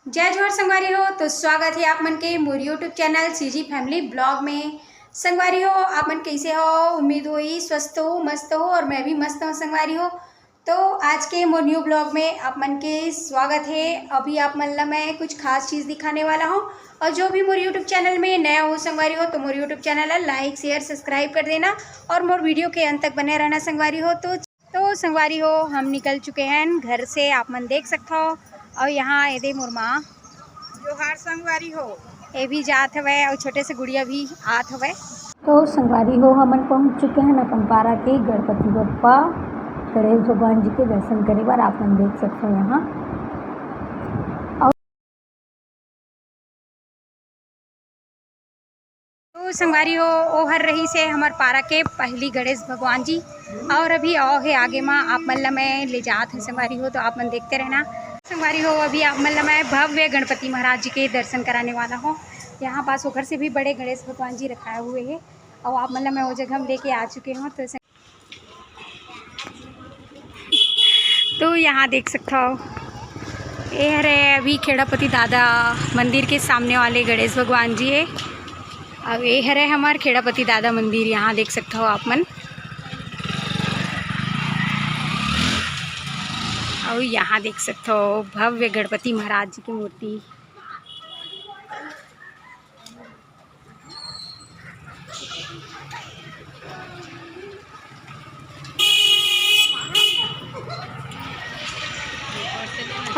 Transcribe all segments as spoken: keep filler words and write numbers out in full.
जय जोहार संगवारी हो, तो स्वागत हे आप मन के मोर YouTube channel CG Family Vlog में। संगवारी हो, आप मन कैसे हो? उम्मीद होही स्वस्थ हो, मस्त हो, और मैं भी मस्त हूँ संगवारी हो। तो आज के मोर न्यू ब्लॉग में आप मन के स्वागत हे। अभी आप मन ला मैं कुछ खास चीज़ दिखाने वाला हूँ, और जो भी मोर YouTube चैनल में नया हो संगवारी हो, तो मोर YouTube चैनल ला लाइक, शेयर, सब्सक्राइब कर देना, और मोर वीडियो के अंत तक बने रहना संगवारी हो। तो तो संगवारी हो, हम निकल चुके हैं घर से, आप मन देख सकत हो। और यहाँ एदे मोर माँ, जोहार संगवारी हो। ए भी जात हवय और छोटे से गुड़िया भी आत हवय। तो संगवारी हो, हमन पहुँच चुके हैं अपन पारा के गणपति बप्पा गणेश भगवान जी के दर्शन करे बर। आप मन देख सकत हो यहाँ। तो संगवारी हो, ओहर रहिसे हमर पारा के पहली गणेश भगवान जी, और अभी और हे आगे मा आप मन ला मैं ले जात हूँ संगवारी हो, तो आप मन देखते रहना। संगवारी हो, अभी आप मन ला मैं भव्य गणपति महाराज जी के दर्शन कराने वाला हूँ। यहाँ पास ओखर से भी बड़े गणेश भगवान जी रखाए हुए हैं, और आप मन ला मैं वो जगह में लेके आ चुके हूँ। तो तो यहाँ देख सकत हो, ये हरे अभी खेड़ापति दादा मंदिर के सामने वाले गणेश भगवान जी है। अब ये हरे हमार खेड़ापति दादा मंदिर, यहाँ देख सकत हो आप मन। और यहाँ देख सकत हो भव्य गणपति महाराज जी की मूर्ति।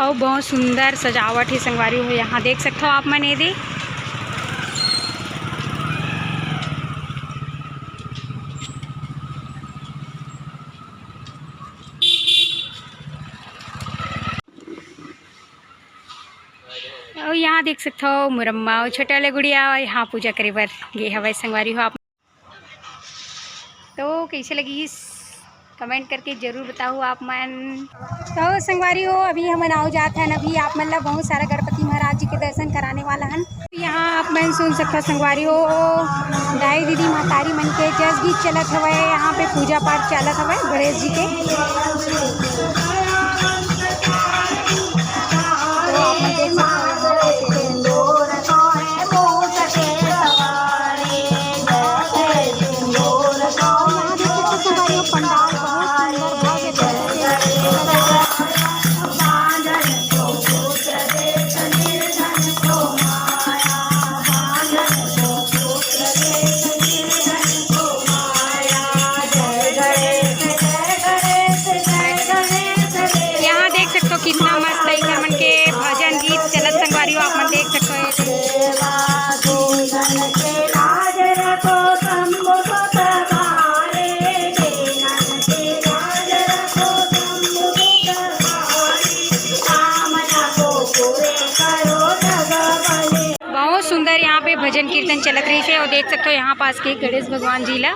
अउ बहुत सुंदर सजावट है संगवारी हो, यहाँ देख सकते हो आप मन ये दे। अउ यहाँ देख सकत हो मुरम्मा अउ छोटे वाले गुड़िया यहाँ पूजा करे बर गे हवय संगवारी हो आप। तो कैसे लगिस कमेंट करके जरूर बताओ आप मन। तो संगवारी हो अभी हमन आओ जात हन, अभी आप मन ला बहुत सारा गणपति महाराज जी के दर्शन कराने वाला हन। यहाँ आप मन सुन सकत हो संगवारी हो, दाई दीदी महतारी मन के जस गीत चलत हवय, यहाँ पे पूजा पाठ चलत हवय गणेश जी के। तो आप मन देख सकते हो यहाँ पे। यहाँ देख सकते हो संगवारी हो, पंडाल बहुत सुंदर भव्य तरीके से सजा। यहाँ देख सकते हो कितना मस्त है, इधर मन के भजन गीत चलत संगवारी हो, आप मन देख सकते हो ये। बहुत सुंदर यहाँ पे भजन कीर्तन चलत रहिसे, और देख सकते हो यहाँ पास के गणेश भगवान जी ला।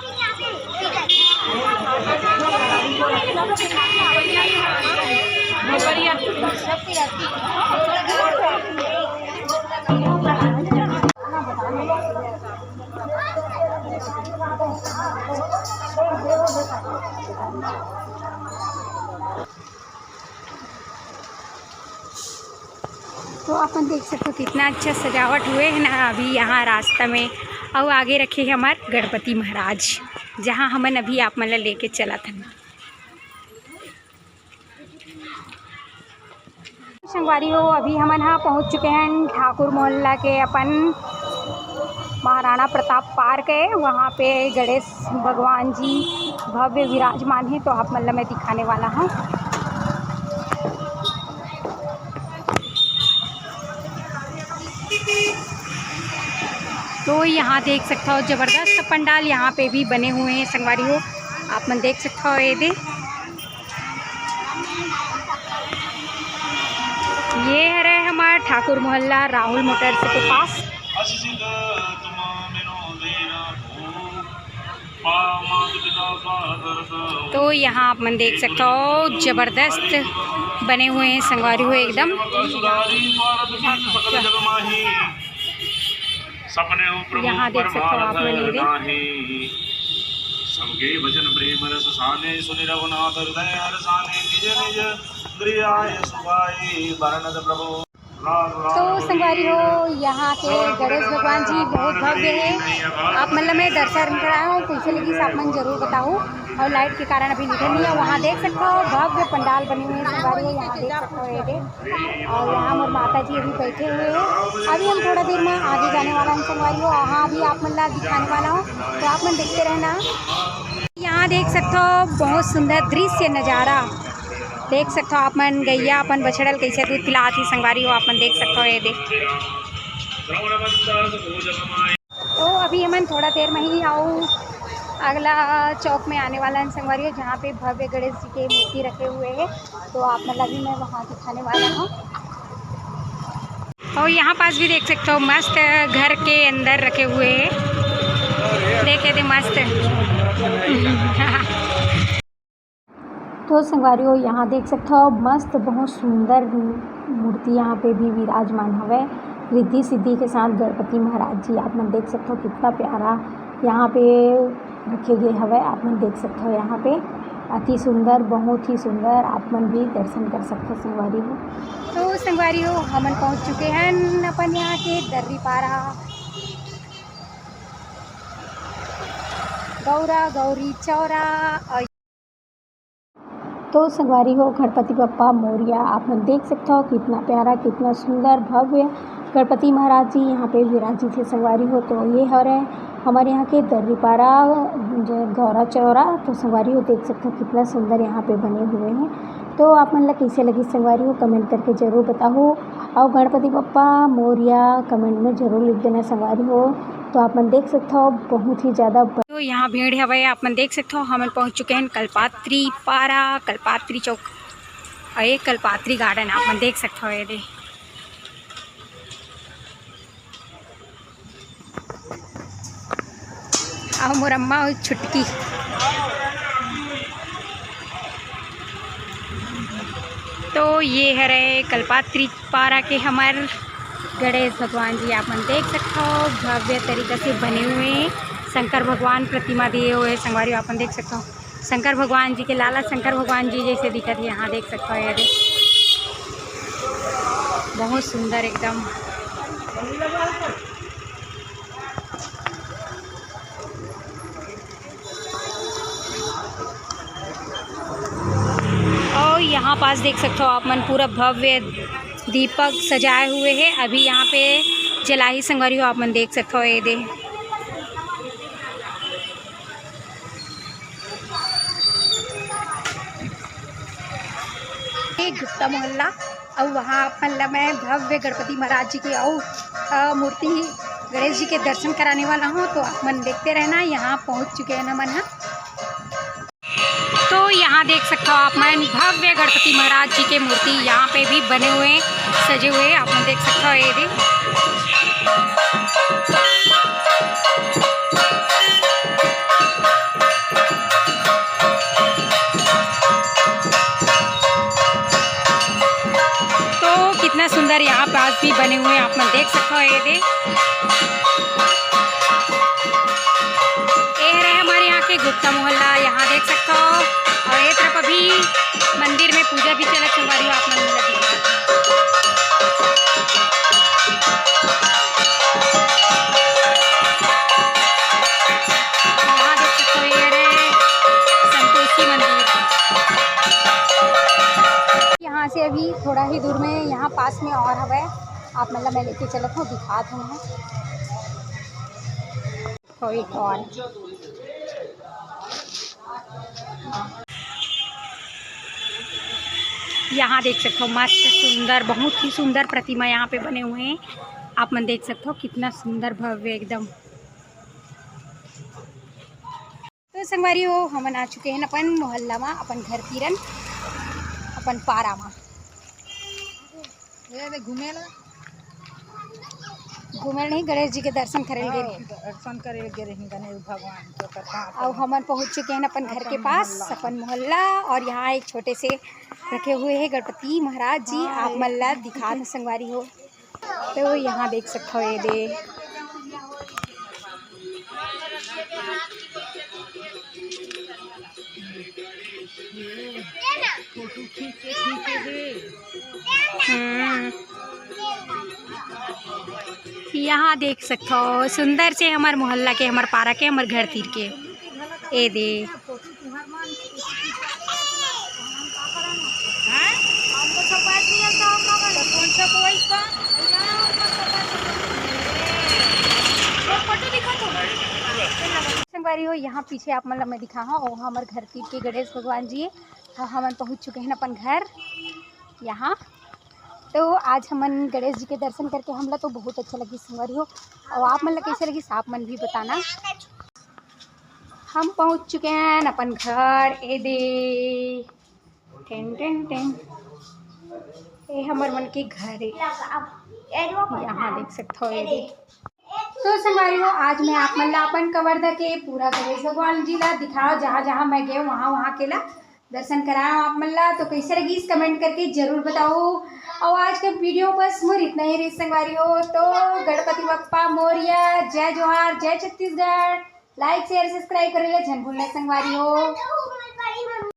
तो अपन देख सकते हो कितना अच्छा सजावट हुए है ना अभी यहाँ रास्ता में। और आगे रखे है हमार गणपति महाराज, जहाँ हमन अभी आप मन ला लेके चलत हन। संगवारी हो, अभी हमन ह पहुँच चुके हैं ठाकुर मोहल्ला के अपन महाराणा प्रताप पार्क है, वहाँ पे गणेश भगवान जी भव्य विराजमान है, तो आप मन ला मैं दिखाने वाला हूँ। तो यहाँ देख सकते हो जबरदस्त पंडाल यहाँ पे भी बने हुए हैं संगवारी हो, आप मन देख सकते हो ये दे। ये हरे हमार ठाकुर मोहल्ला राहुल मोटर्स के पास। तो यहाँ आप मन देख सकते हो जबरदस्त बने हुए हैं संगवारी हो एकदम। सपने हो प्रभु यहाँ देख सकते हो आप मन ये। सबके भजन प्रेम रस साने सुनि रघुनाथ हृदय हर साने निज निज इंद्रियाय सुखाय भरनत प्रभु। तो संगवारी हो, यहाँ के गणेश भगवान जी बहुत भव्य है। आप मन ला मैं दर्शन कराए हूँ, कैसे लगिस आप मन जरूर बताहू। और लाइट के कारण अभी निकल नहीं है। वहाँ देख सकते हो, भव्य पंडाल बने हुए हैं संगवारी हो, यहाँ देख सकते हो ये दे। और यहाँ मोर माता जी अभी बैठे हुए हैं। अभी हम थोड़ा देर में आगे जाने वाला हैं संगवारी हो, वहाँ भी आप मन ला दिखाने वाला हूँ, तो आप मन देखते रहना। यहाँ देख सकते हो बहुत सुंदर दृश्य नज़ारा। देख सकते हो आप मन, गैया अपन बछड़ल कैसे दूध पिलात ही संगवारी हो, आप मन देख सकते हो ये दे। तो अभी हमन थोड़ा देर में ही आओ अगला चौक में आने वाला है संगवारी हो, जहाँ पे भव्य गणेश जी के मूर्ति रखे हुए हैं। तो आप मन ला भी मैं वहाँ दिखाने वाला हूँ। और यहाँ पास भी देख सकते हो मस्त घर के अंदर रखे हुए हैं। देखे थे मस्त। तो संगवारी हो, यहाँ देख सकते हो मस्त बहुत सुंदर मूर्ति यहाँ पे भी विराजमान हवे, रिद्धि सिद्धि के साथ गणपति महाराज जी। आप मन देख सकते हो कितना प्यारा यहाँ पे रखे गए हवे। आप मन देख सकते हो यहाँ पे अति सुंदर, बहुत ही सुंदर। आप मन भी दर्शन कर सकते हो संगवारी हो। तो संगवारी हो, हमन पहुँच चुके हैं अपन यहाँ के दर्री पारा, गौरा गौरी चौरा। और तो संगवारी हो, गणपति बप्पा मोरिया, आप मन देख सकते हो कितना प्यारा, कितना सुंदर, भव्य गणपति महाराज जी यहाँ पे विराजित है संगवारी हो। तो ये हरे हमारे यहाँ के दर्रीपारा जो गौरा चौरा। तो संगवारी हो, देख सकते हो कितना सुंदर यहाँ पे बने हुए हैं। तो आप मन ला कैसे लगी संगवारी हो, कमेंट करके जरूर बताओ। और गणपति बप्पा मोरिया कमेंट में जरूर लिख देना संगवारी हो। तो आप मन देख सकते हो बहुत ही ज़्यादा ब- तो यहाँ भीड़ हवय, आप मन देख सकते हो। हमन पहुँच चुके हैं कल्पात्री पारा, कल्पात्री चौक, और ये कल्पात्री गार्डन आप मन देख सकते हो। ये दे, अहो मोर अम्मा अउ छुटकी। तो ये हरे कल्पात्री पारा के हमर गणेश भगवान जी, आप मन देख सकते हो भव्य तरीका से बने हुए हैं। शंकर भगवान प्रतिमा दिए हुए हैं संगवारी, आप मन देख सकते हो शंकर भगवान जी के लाला शंकर भगवान जी जैसे दिखत है। यहाँ देख सकते हो ये दे, बहुत सुंदर एकदम। और यहाँ पास देख सकते हो आप मन पूरा भव्य दीपक सजाए हुए हैं। अभी यहाँ पे जलाही संगवारी हो, आप मन देख सकते हो ये दे। ये गुप्ता मोहल्ला, और वहाँ अपन ला मैं भव्य गणपति महाराज जी की और अ, मूर्ति गणेश जी के दर्शन कराने वाला हूँ। तो आप मन देखते रहना, यहाँ पहुँच चुके हैं ना मन। तो यहाँ देख सकते हो आप मन भव्य गणपति महाराज जी के मूर्ति यहाँ पे भी बने हुए हैं, सजे हुए हैं। आप मन देख सकते हो ये दे। तो कितना सुंदर यहाँ पास भी बने हुए हैं, आप मन देख सकते हो ये दे। ये रहे हमारे यहाँ के गुप्ता मोहल्ला, यहाँ देख सकते हो। और ये तरफ अभी मंदिर में पूजा भी चलत संगवारी हो, आप मन ला दिखात हूँ। यहाँ देख सकते हो, ये रहे संतोषी मंदिर। यहाँ से अभी थोड़ा ही दूर में यहाँ पास में और हवे, आप मन ला मैं लेके चलत हूँ, दिखात हूँ मैं। और एक और। यहाँ देख सकते हो मस्त सुंदर, बहुत ही सुंदर प्रतिमा यहाँ पे बने हुए हैं। आप मन देख सकते हो कितना सुंदर भव्य एकदम। तो संगवारी हो, हमन आ चुके हैं अपन मोहल्ला मा, अपन घर तीरन, अपन पारा मा। ये ले घूमे ला। घूमे नहीं, गणेश जी के दर्शन करे ला गे हाँ, रही। दर्शन करे ला गे रही गणेश भगवान के, ओकर पाँव अउ परे। हमन पहुँच चुके हैं अपन घर के अपन पास, मोहल्ला। अपन मोहल्ला, और यहाँ एक छोटे से रखे हुए हैं गणपति महाराज जी। हाँ, आप ये मन ला दिखात हूँ संगवारी हो। तो यहाँ देख सकते हो ये दे। हम्म। यहाँ देख सकथो, सुंदर से हमर मोहल्ला के, हमर पारा के, हमर घर तीर के। ए दे। संगवारी हो, यहाँ पीछे आप मन ला मैं दिखाहूँ, वो हमर घर तीर के गणेश भगवान जी हे। हाँ, हमन पहुँच चुके हैं अपन घर। यहाँ तो आज हमन गणेश जी के दर्शन करके हमला तो बहुत अच्छा लगिस संगवारी हो। और आप मन ला कैसे लगिस, आप मन भी बताना। हम पहुँच चुके हैं अपन घर। ए दे, टेन टेन टेन, ये हमर मन के घर है। यहाँ देख सकते हो, ये दे। तो संगवारी हो, आज मैं आप मन ला अपन कवर्धा के पूरा गणेश भगवान जी ला दिखाओ, जहाँ जहाँ मैं गए वहाँ वहाँ के ला दर्शन कराओ आप मन ला। तो कैसे लगिस, comment करके जरूर बताओ। और आज के video बस मोर इतना ही रही संगवारी हो। तो गणपति बप्पा मोरिया, जय जोहार, जय छत्तीसगढ़। Like, share, subscribe करे ला झन भूलना संगवारी हो।